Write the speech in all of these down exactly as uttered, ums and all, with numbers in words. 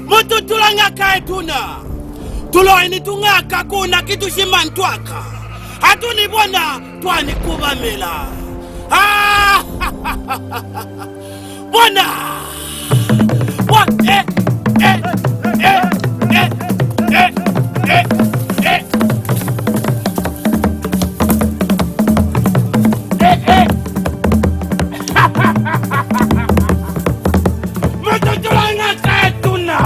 Mututula ñaka ye tuna. Tuloi ni tuñaka kuna ki tushimani twa ka. Ha tu ni bona twa ni kubamela. Ah! Bona! Bona! Eh, eh, eh, eh, eh, eh, eh. Eh, eh. Mututula ñaka ye tuna.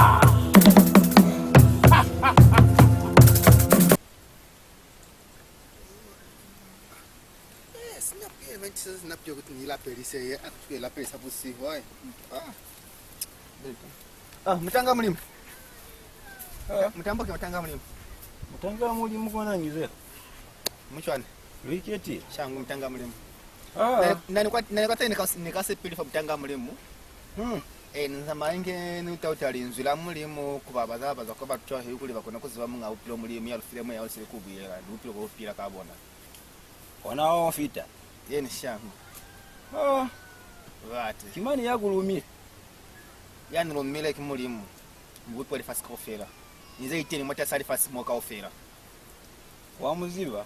Eh, sina pia, sina pia kuti ni lapelise ye, a kuti lapelisa busihu, ai. Ah. Ah, mutanga Mulimu. Ah. Mutambo ke mutanga Mulimu. Mutanga Mulimu kona ngize. Mucwane. Lu iketile. Shangu mutanga Mulimu. Ah. Na, na ni kwa, na ni kwa teni ka, ni ka sepili fa mutanga Mulimu. Hmm. Eh, ni zamaya inge ni utauta linzwi la Mulimu ku ba ba zaba za kwa batu cwale kuli ba kone ku ziba Muñ'a Bupilo, Mulimu ya lu file moya o sili ku buyela, ni bupilo bo bu pila ka bona. Ona o fita. Ye ni shangu. Oh. Bate. Ki mani ya ku lumile? Ya ni lumile ki Mulimu, Mubupi wa lifasi kaufela. Ni ze li teni mwatas'a lifasi mo kaufela. Wa mu ziba?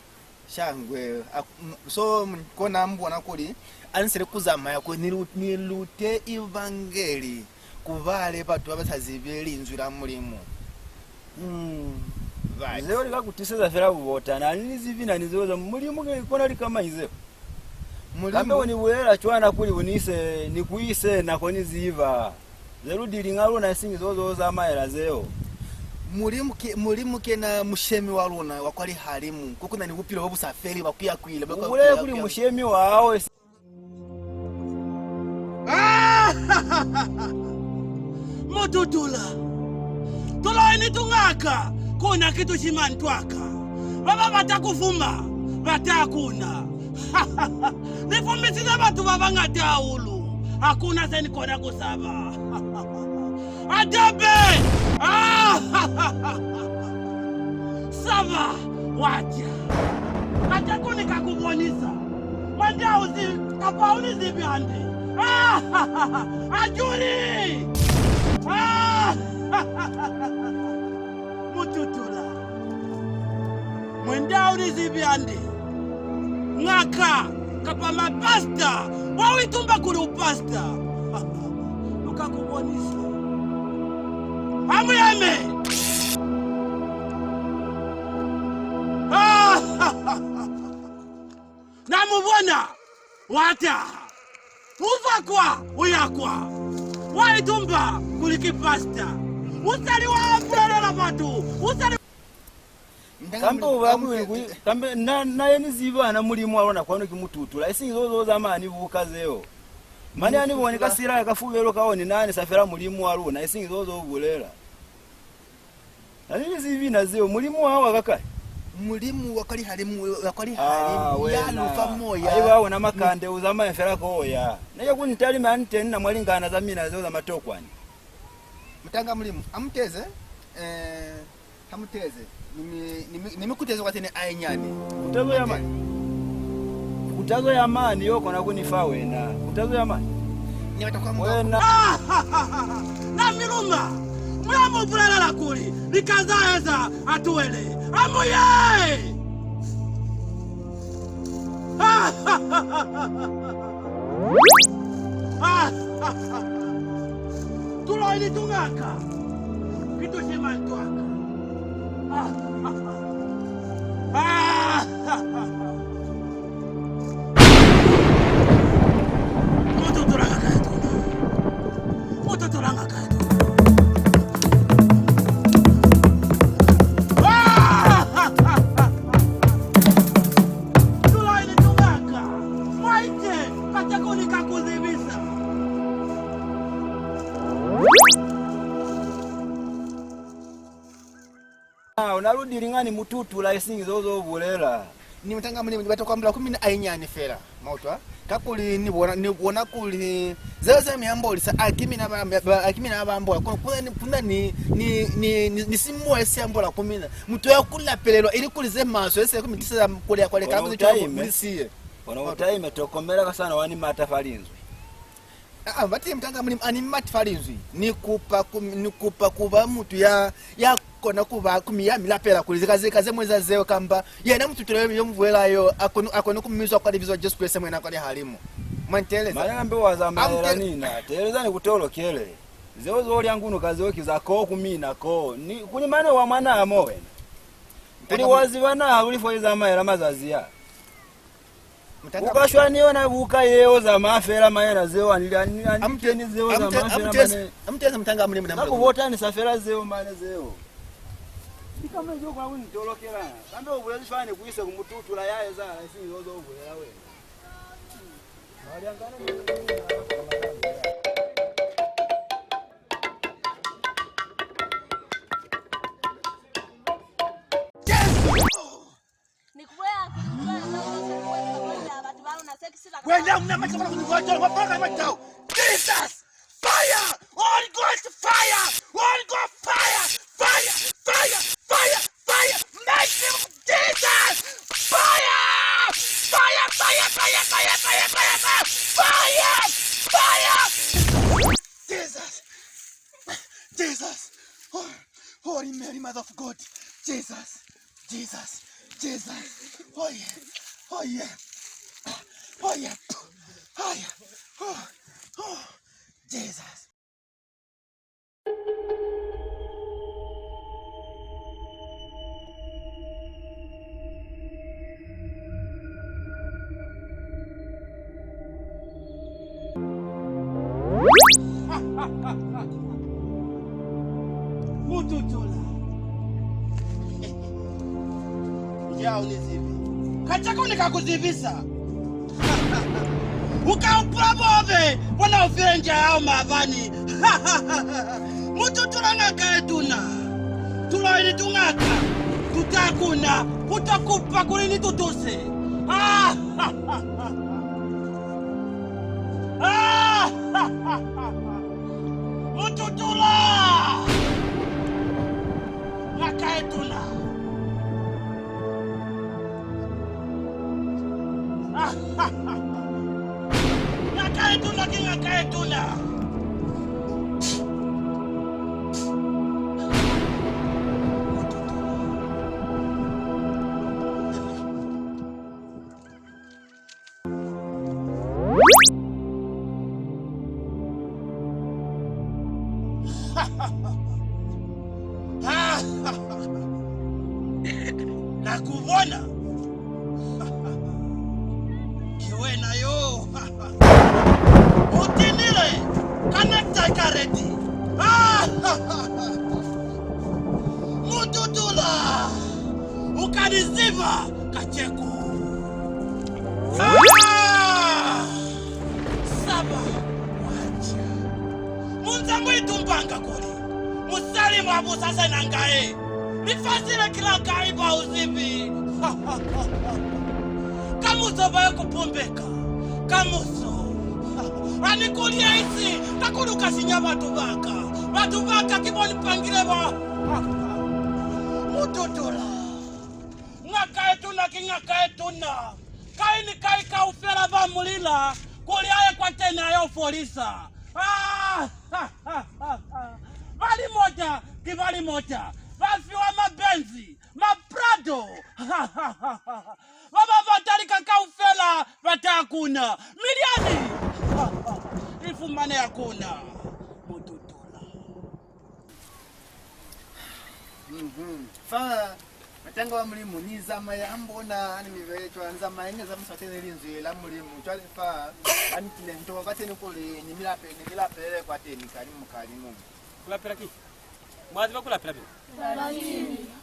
Shangwe, a, m-, so, m-, kona mu bona kuli a ni sele ku zamaya kuli ni lu-, ni lute Evangeli ku bale batu ba ba sa zibi Linzwi la Mulimu. Mm. Right. Zeo li ka ku tiseza fela bubota. Na ni zibi na ni zeo za Mulimu, ki kona li ka mañi zeo? Mulimu. Kambe u ni bulela cwana kuli u ni ise, ni ku ise na ko ni ziba. Ze lu di liñ'a luna isiñi zo zo zamaela zeo. Mulimu ki, Mulimu ki yena Mushemi wa luna wa kwa lihalimu, ko ku na ni bupilo bo bu sa feli, bwa kuyakuile, bwa kuyakuile. U bulele kuli Mushemi wa hao. Mututula. Tuloi ni tuñaka, kuna ki tushimani twa ka. Ba ba bata ku fuma, ba ta kuna. Ni fumisize batu ba bañata hahulu. Ha ku na se ni kona ku saba. Adabe! Ah! Saba, wa tya. Kacenu ni ka ku bonisa. Mane ha u zibi, kapa ha u ni zibi hande. Ah! Ajuli! Ah! Mututula. Mane ha u ni zibi hande. Ñaka kapa mapasita, wa u itumba kuli u pasita. Lu ka ku bonisa. Ha mu yeme. Na mu bona, wa taha. U zwa kwa, u ya kwa. Wa itumba kuli ki pasita. U sali wa bulelela batu, u sali. Kambe u ba kuli, kambe na, na ye ni ziba na Mulimu wa luna kwanu ki Mututula, isiñi zo zo zamaya ni buka zeo. Mane ha ni boni ka sila ka fubelu ka oni na ni sa fela Mulimu wa luna, isiñi zo zo bulela. Na ni zibi na zeo, Mulimu wa, wa ka kai? Mulimu wa kwa lihalimu, wa kwa lihalimu, ya lu fa moya. Haiba wena makande, u zamaye fela ko ya. Na ye ku ni talima ni teni na mwa lingana za mina zeo za matokwani. Mutanga Mulimu, a mu teze, eh, ha mu teze, ni mi, ni mi, ni mi kuteze kwateni a inyani. Kutazo ya mani. Kutazo ya mani yo kona ku ni fa wena. Kutazo ya mani. Ni bata kwa wena. Na mi luma. Mu ya mu bulelela kuli, lika za eza a tuhele. A mu ye! Tuloi ni tuñaka. Ki tushimani twa ka. Mututula ñaka ya tuna. Mututula ñaka ya tuna. Tuloi ni tuñaka. Mwaite, kacenu ni ka ku zibisa. Ah, u na lu di liñani Mututula, isiñi zo zo bulela. Ni Mutanga Mulimu, ni bata ku ambola ku mina a inyani fela. Mwa utwa? Kakuli ni bona, ni bona kuli zeo ze mi ambolisa, a ki mina ba, ba, a ki mina ba ambola. Ku, ku na ni, ku na ni, ni, ni, ni, ni simoya si ambola ku mina. Mutu ya ku lapelelwa, ili kuli ze maswe, se ku mi tiseza kuli ya kwale ka mu zi cwalo, mu li siye. Bona u taime, tokomela ka sana wa ni mata fa linzwi. Ah, ah, batili mutanga Mulimu, ani mati fa linzwi. Ni kupa ku, ni kupa ku ba mutu ya, ya kona ku ba ku mi, ya mi lapela kuli zika, zika ze mu eza zeo, kamba yena mutu tulo yo, yo mu bulela yo, a kone, a kone ku mizwa kwa libizo la Jesu Kreste, Mwena kwa lihalimu. Mwa nteeleza? Mane kambe wa zamaela ni na, teeleza ni ku tolokele. Zeo zo lya ngunu ka zeo ki za ko ku mina ko. Ni, kuli mane wa mwa naha mo wena. Kuli wa ziba naha luli fo i zamaela mazazi a. U ka shwa ni yona buka yeo, zamaya fela, mayena zeo, ani, ani, ani keni zeo, zamaya fela, mane. Amuteze mutanga Mulimu na. Ka ku botanisa fela zeo, mane zeo. Ni kama njo kwa ku ni tolokela. Kambe u bulezi fani ku ise ku mututula ya eza, isi nzo zo bulela wena. Mali angana ni. Wena una matla kona kunikwata, wa paka matao. Jesus! Fire! Holy Ghost fire! Holy Ghost fire! Fire! Fire! Fire! Fire! Mercy of Jesus! Fire! Fire! Fire! Fire! Fire! Fire! Fire! Fire! Fire! Jesus! Jesus! Oh, Holy Mary, Mother of God! Jesus! Jesus! Jesus! Oh yeah! Oh yeah! Oh yeah! Oh yeah! Oh, oh, Jesus! Mututula. Nja u ni zibi. Kacako ni ka ku zibisa. U ka hupula bobe bona u file nja ya hao maabani. Mututula, ngaka ye tuna. Tuloi ni tungaka tu ta ku na ku to kupa kuli ni tu tuse. Ah! Ah! Mututula! Ngaka ye tuna. Ngaka ye tuna ki ngaka ye tuna. Na ku bona. Ki wena yo. U tinile ka nekta kareti. Mututula. U ka ni ziba kacenu. Ah! Saba waca. Mu nze mu itumbanga kuli musali mwa busa sena ngae. Lifasi le ki la kai ba u zibi. Kamuso ba ya ku pumbeka. Kamuso. Ani kuli esi, kakuli u ka sinya batu ba ka. Batu ba ka ki bo ni pangile ba. Mututula. Ngaka ye tuna ki ngaka ye tuna. Kai ni kai kaufela ba mu lila kuli a ye kwateni a yo folisa. Ah! Ba limota ki ba limota. Ba fiwa mabenzi, maprado. Ba ba bata lika kaufela ba ta ku na. Milyani i fumaneha ku na. Mututula. Mhm. Fa matanga wa Mulimu, ni zamaya, ha mu bona, ha ni mi beye cwani, zamaya, ni zamisa teni linzwi la Mulimu. Cwale fa, ha ni tile nto kwateni kuli ni mi lape, ni mi lapele kwateni, kalimu, kalimu. Ku lapela ki? Mwa ziba ku lapela mina?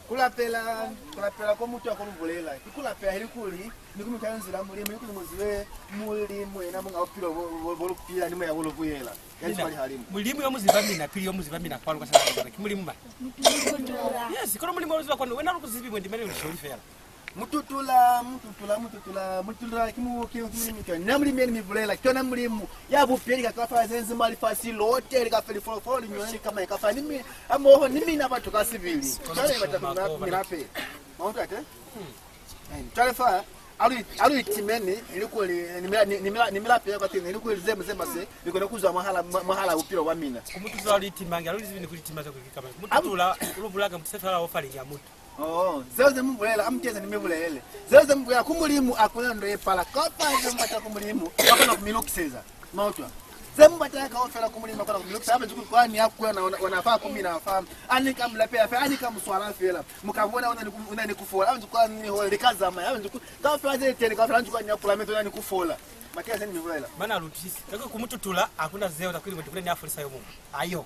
Ku lapela, ku lapela ko mutu a ko lu bulela. Ki ku lapela ili kuli, ni ku mita linzwi la Mulimu, ni kuli mu zibe Mulimu yena Muñ'a Bupilo bo, bo, bo lu pila ni Moya wo lu buyela. Ya ziba lihalimu. Mulimu yo mu ziba mina, pili yo mu ziba mina kwanu ka sina ki Mulimu mañi? Yes, kono Mulimu yo lu ziba kwanu, wena lu ku zibi mwendi mane u lisholi fela. Mututula, mututula, mututula, mututula, ki mu, ki, ki Mulimu cwani? Na Mulimu ye ni mi bulela, ki yona Mulimu ya bupile lika kaufela ze nzi mwa lifasi lote, lika fe lifolofolo, linyunywani, lika mañi kaufela, ni mi, hamoho ni mina batu ka sibili. Cwale ni bata ku mi lape. Mwa utwa te? Eh, cwale fa, Alu, alu itimeni, ili kuli ni mila, ni, ni mila, ni milapela kwa teni, ili kuli zemu zema se, likone kuzwa mwahala, mwa- mwahala bupilo bwa mina. Ku mutu zwa lu itimangi, alu lizibi ni ku litima za ku ikama. Ku mututula, u lu bulanga mutu se fela o fa linya mutu. Oh, zeo ze mu bulela, amukeze ni mi bulele. Zeo ze mu bulela, ku Mulimu a kuna ndo ye pala. Kopa ze mu bata ku Mulimu, a kona ku mi lukiseza. Mautwa. Ze mu bata kaufela ku Mulimu, a kona ku mi lukisa. Abe njuku kwa ni ya kuya na ona, ona fa ku mina fa. Ani ka mu lapela fela, ani ka mu swala fela. Mu ka bona una ni ku, una ni ku fola. Abe njuku kwa ni ho le ka zamaya. Abe njuku kaufela ze teni, kaufela njuku kwa ni ya kula meto na ni ku fola. Makia ze ni mi bulela. Bana lutisi. Kako ku mututula, a kuna zeo za kuli kuti kule ni a folisa yo mumu. Ayo.